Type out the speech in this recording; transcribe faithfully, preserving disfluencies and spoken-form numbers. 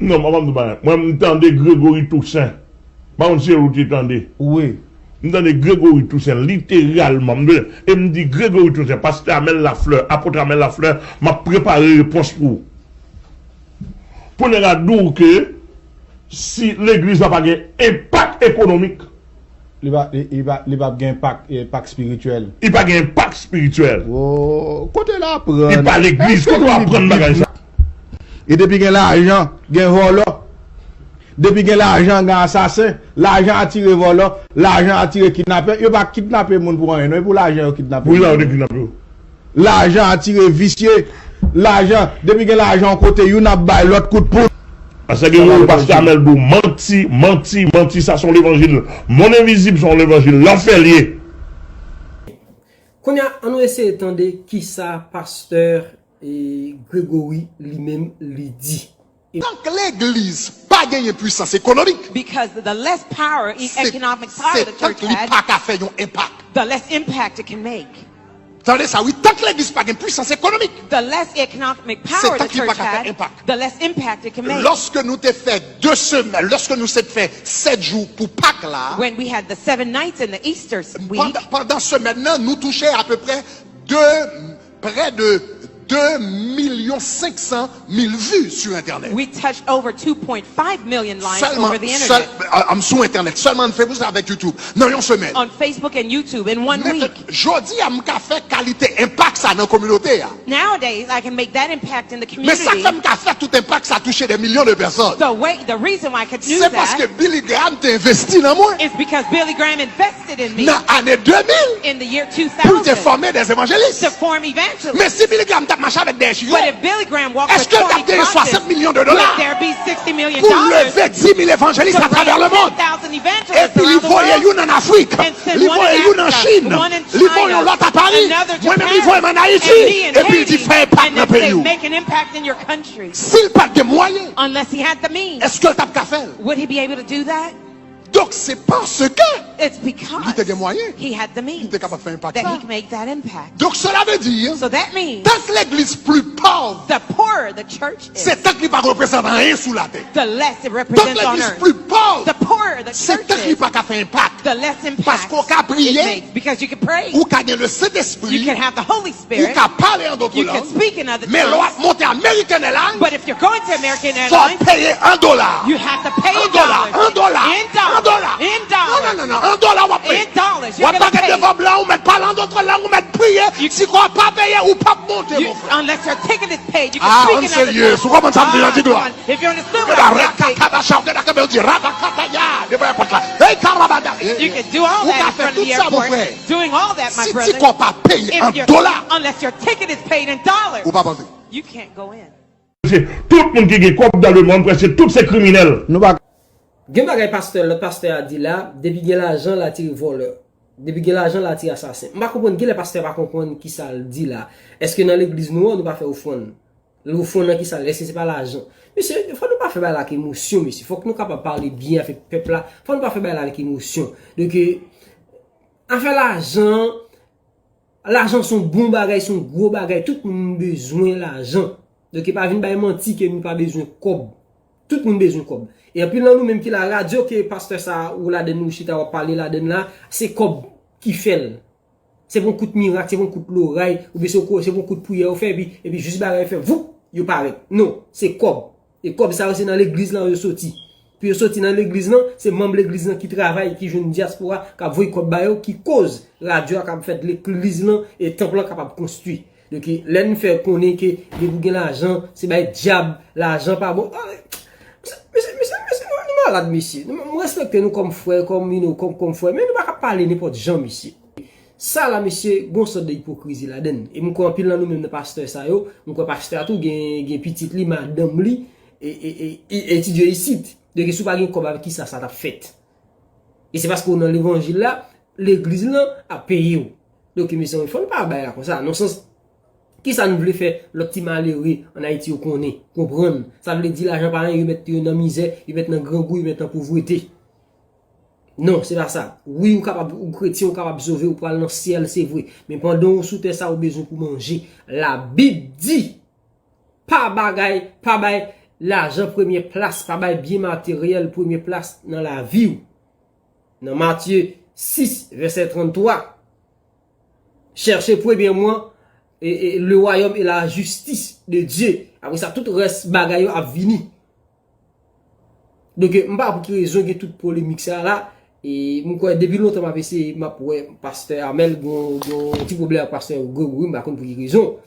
Non, mwen pa m di bagay. Mwen, m tande Gregory Toussaint. M pa konn si ou te tande. Wi. M tande Gregory Toussaint, literalman. M, e m di Gregory Toussaint, pastè Amel Lafleur, apot Amel Lafleur, m ap prepare repons pou ou. Pou nèg la di w ke si legliz la pa gen enpak ekonomik, li pa, li, li pa, li p ap gen enpak, enpak espirityèl. Li pa gen enpak espirityèl. Wo, kote l aprann? Li pa legliz, kote w aprann bagay sa? E depi gen lajan, gen vòlò. Depi gen lajan, gen asasen. Lajan atire vòlò, lajan atire kidnapè. Yo pa kidnape moun pou anyen, non, e pou lajan yo kidnape moun. Pou lajan yo kidnape yo. Lajan atire visye. Lajan, depi gen lajan yon kote, youn ap bay lòt kout poud. Paske gen yon pastè Amel di w manti, manti, manti, sa se yon levanjil. Mond envizib se yon levanjil lanfè l ye. Kounye a, ann nou eseye tande kisa pastè e, Gregory li menm li di. Tank legliz pa genyen pwisans ekonomik, Because the less power, e- economic power se the tank church li pa had, ka fè yon enpak. The less impact it can make. Tande sa wi, tank legliz pa gen pwisans ekonomik, The less economic se power the tank li pa church ka fè had, enpak. The less impact it can make. Lòske nou te fè de semèn, lòske nou se fè sèt jou pou Pak la, When we had the seven nights in the Easter week, pandan, pandan semèn nan, nou touche apeprè de, près de deux millions cinq cent mille vues sur Internet. We touched over two point five million lives over the internet. Sèlman, sou Internet, sèlman nou fè plis avèk YouTube nan yon semèn. On Facebook and YouTube in one week. Jodi a, m ka fè kalite enpak sa nan kominote a. Nowadays, I can make that impact in the Men sa k fè community. M ka fè tout enpak sa touche des millions de personnes, The way, the reason why I could do se paske that Billy Graham te envesti nan mwen. Is because Billy Graham invested in me Nan ane de mil, in the year pou l te two thousand fòme des évangélistes. To form evangelists. Men si Billy Graham t ap mache avèk des But if Billy Graham walked with èske l t ap corny genyen crosses, swasant milyon de dola would there be sixty million pou dollars leve dis mil évangélistes to à travers le raise monde? ten thousand evangelists Epi li around the voye world? Youn ann Afrik, And send li one voye in youn ann Africa, Chin, one in li voye yon China, lòt a Pari, another mwen menm li voye m Japan, ann Ayiti, and me in epi l di Haiti, fè enpak and nan then peyi say, w. Make an impact in your country. Si l pa t gen mwayen, Unless he had the means. Èske l t ap ka fè l? Would he be able to do that? Donk se paske It's because li te gen mwayen, he had the means li te kapab fè enpak that sa. He could make that impact. Donk cela veut dire, So that means tank legliz pli pòv, the poorer the church is, se tank li pa reprezante anyen sou latè. The less it Tank represents on legliz earth. Pli pòv, The poorer the se church tank li is, pa ka fè enpak. The less impact. Paske w ka priye, Because you can pray. Ou ka gen le Sentespri, You can have the Holy Spirit. Ou ka pale an dòt lang. You can speak in other tongues. Men lè w ap monte American Airlines, But if you're going to American Airlines, fò w peye an dola. You have to pay in dollars. An dola. In dollars. In dollars. Non, non, non, non. An dola w ap peye. In dollars. W ap pale devan blan, ou mèt pale an dòt lang, ou mèt priye. Si kò w pa peye, ou p ap monte, mon frè. Unless your ticket is paid, you can speak in other tongues. Ou konprann sa m di la, di glwa. If you're on the silver, Rakatabacha, ou gen akabè, ou di rabakataya, devan èpòt la. Hey, karabada. You can do all that in front of the airport. Doing all that, my brother. Si ti kò pa peye an dola. Unless your ticket is paid in dollars. Ou pa panse. You can't go in. Tout moun ki gen kòb dans le monde, prèske tout se kriminèl. Nou pa. Gen bagay pastè, lòt pastè a di la, depi gen lajan, l atire vòlè. Depi gen lajan, l atire asasen. M pa konprann, genlè pastè pa konprann kisa l di la. Èske nan legliz nou an, nou pa fè ofrann? Ofrann nan kisa l ye? Èske se pa lajan? Mesye, fò nou pa fè bagay la ak emosyon, mesye. Fòk nou kapab pale byen avèk pèp la. Fò nou pa fè bagay la avèk emosyon. Donk, afè lajan, Lajan se yon bon bagay, se yon gwo bagay. Tout moun bezwen lajan. Donk, pa vin bay manti ke nou pa bezwen kòb. Tout moun bezwen kòb. E anpil nan nou menm ki la radyo ke pastè sa ou ladann ou chita w ap pale ladann la, se kòb ki fè l. Se pa yon kout mirak, se pa yon kout loray, oubyen se yon ko-, se pa yon kout priyè yo fè, epi, epi jis bagay yo fè, voup, yo parèt. Non, se kòb. E kòb sa yo se nan legliz lan yo soti. Pou yo soti nan legliz lan, se manm legliz lan ki travay, ki jwenn dyaspora, k ap voye kòb ba yo, ki koz radyo a k ap fèt, legliz lan e tanp lan kapab konstwi. Donk, lè n fè konnen ke depi w gen lajan, se bay dyab, lajan pa bon. Ah, mesye, mesye, mesye, mesye, nou, nou malad, mesye. Nou, mwen respekte nou kòm frè, kòm, you know, kòm, kòm frè, men nou pa ka pale nenpòt jan, mesye. Sa la, mesye, gon sòt de ipokrizi ladann. E m kwè anpil nan nou menm nan pastè sa yo, m kwè pastè a tou gen, gen pitit li, madanm li, e, e, e, e etidye isit. Donk, si w pa gen kòb, avèk kisa sa t ap fèt? E se paske w nan levanjil la, legliz lan ap peye w. Donk, mezanmi, fò n pa bay la konsa. Nan sans, kisa n vle fè lòt ti malere ann Ayiti yo konnen, konprann? Sa vle di lajan pa anyen, yo mèt yo nan mizè, yo mèt nan grangou, yo mèt nan povrete. Non, se pa sa. Wi, ou kapab, ou kretyen, ou kapab sove, ou pral nan syèl, se vre. Men pandan ou sou tè sa, ou bezwen pou manje. Labib di, pa bagay, pa bay, lajan premye plas, pa bay byen materyèl premye plas nan lavi w. Nan Matye sis, vèsè tranntwa, chèche premyèman e, e, le royaume et la justice de Dieu. Apre sa, tout rès bagay yo ap vini. Donk, m pa pou ki rezon gen tout polemik sa la. E m kwè depi lontan m ap eseye, m ap wè pastè Amèl gon, gon ti pwoblèm ak pastè Gregory, m pa konn pou ki rezon.